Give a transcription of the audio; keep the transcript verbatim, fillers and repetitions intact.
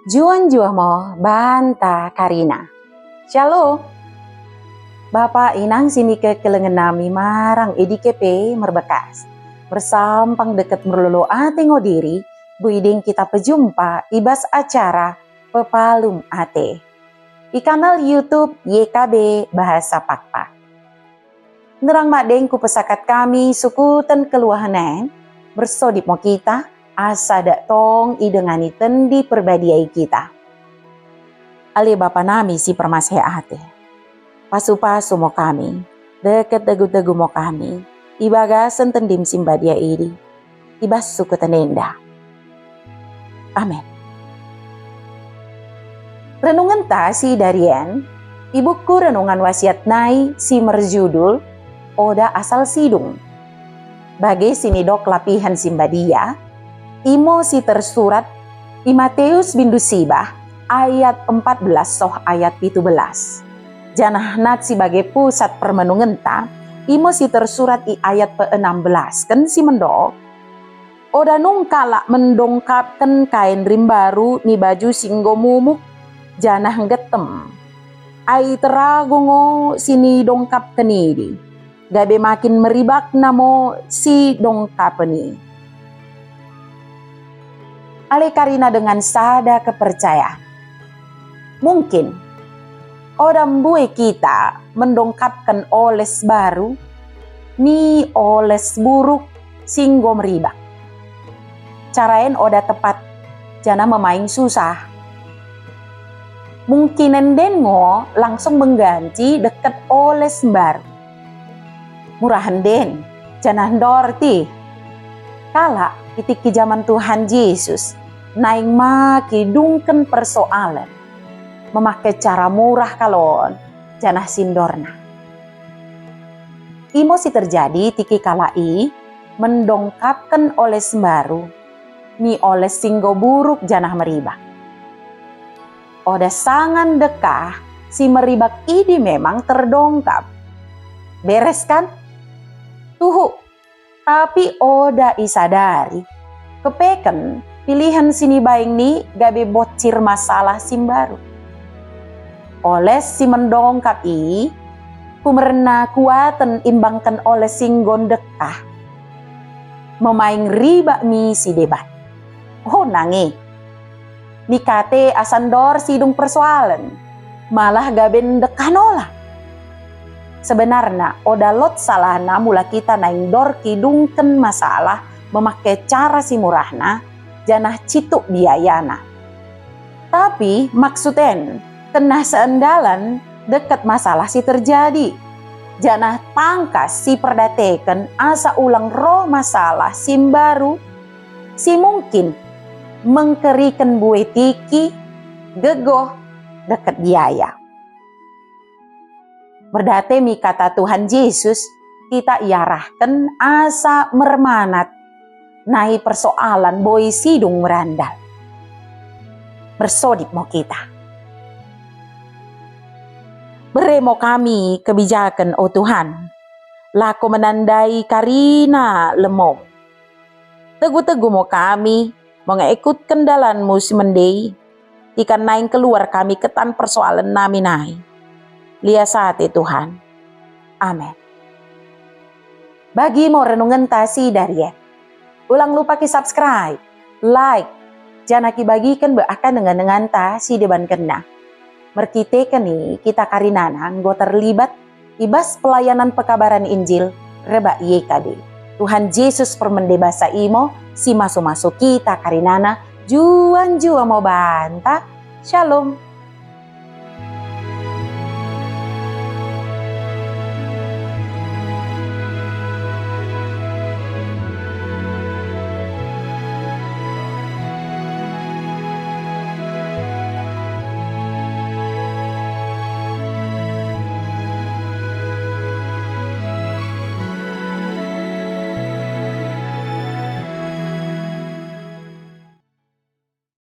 Njuah-njuah mo banta karina. Shalom. Bapa inang si nikekelengen nami marang i D K P merbekas. Mersampang deket merlolo ate ngo diri, bui deng kita pejumpa i bas acara Pepalum Ate i kanal YouTube Y K B Bahasa Pakpak. Nderang madeng kupesakat kami sukuten keluahen en, mersodip mo kita, asa dak tong idengani Tendi Perbadia i kita. Ale Bapa nami si permaseh ate, pasu-pasu mo kami, deket tegu-tegu mo kami, i bagasen Tendim si mbadia idi, i bas sukuten enda. Amin. Renungenta si darien i buku Renungan Wasiat nai si merjudul Oda Asal Sidung. Bage si nidok lapihen si mbadia, imo si tersurat i Matius bindu sibah ayat empat belas soh ayat pitu belas. Janah nat si bage pusat permenungenta, imo si tersurat i ayat peenam belasken si mendok, "Oda nung kalak mendongkapken kain rimbaru ni baju si enggo mumuk, janah nggetem. Ai terago ngo si nidongkapken idi, gabe makin meribakna mo si dongkapen i." Ale karina dengan sada kepercayaan. Mungkin, oda mbue kita mendongkapken oles baru, ni oles buruk si enggo meribak. Cara en oda tepat, janah memaing susah. Mungkin enden ngo langsung mengganti deket oles mbaru. Murahen den, janah ndorti. Kalak i tiki jaman Tuhan Jesus naing ma kidungken persoalen, memake cara murah kalon, janah sindorna. Imo si terjadi tiki kalak i mendongkapken oles mbaru, ni oles si enggo buruk janah meribak. Oda sangan dekah si meribak idi memang terdongkap. Beres kan? Tuhu. Tapi oda isadari, kepeken pilihen si nibaing ni gabe bocir masalah si mbaru. Oles si mendongkap i, kumerna kuaten imbangken oles si enggo ndekah. Memaing ribak mi si deban. Oh, nange. Nikate asa ndor sidung persoalen, malah gabe ndekah nola. Sebenarna, oda lot salahna mula kita naing ndor kidungken masalah memake cara si murahna, janah cituk biayana. Tapi maksud en, kennah seendalan deket masalah si terjadi, janah tangkas si perdateken asa ulang roh masalah si mbaru, si mungkin mengkeriken mbue tiki, gegoh, deket biaya. Merdate mi kata Tuhan Jesus, kita iarahken asa mermanat, nai persoalan boi sidung merandal. Mersodip mo kita. Bere mo kami kebijaken, o Tuhan, lako menandai karina lemom. Tegu-tegu mo kami, mengekutken dalanmu si mende i, tikan naing keluar kami ketan persoalen nami nai. Lias ate Tuhan. Amen. Bagi mo renungenta si darien. Ulang lupa ki subscribe, like, janah kibagiken be aka dengan-denganta si debankenna. Merkiteken i kita karinana enggo terlibat i bas pelayanan pekabaran Injil rebak Y K B. Tuhan Jesus permende basa imo si masu-masu kita karinana juan-juan mo banta. Shalom.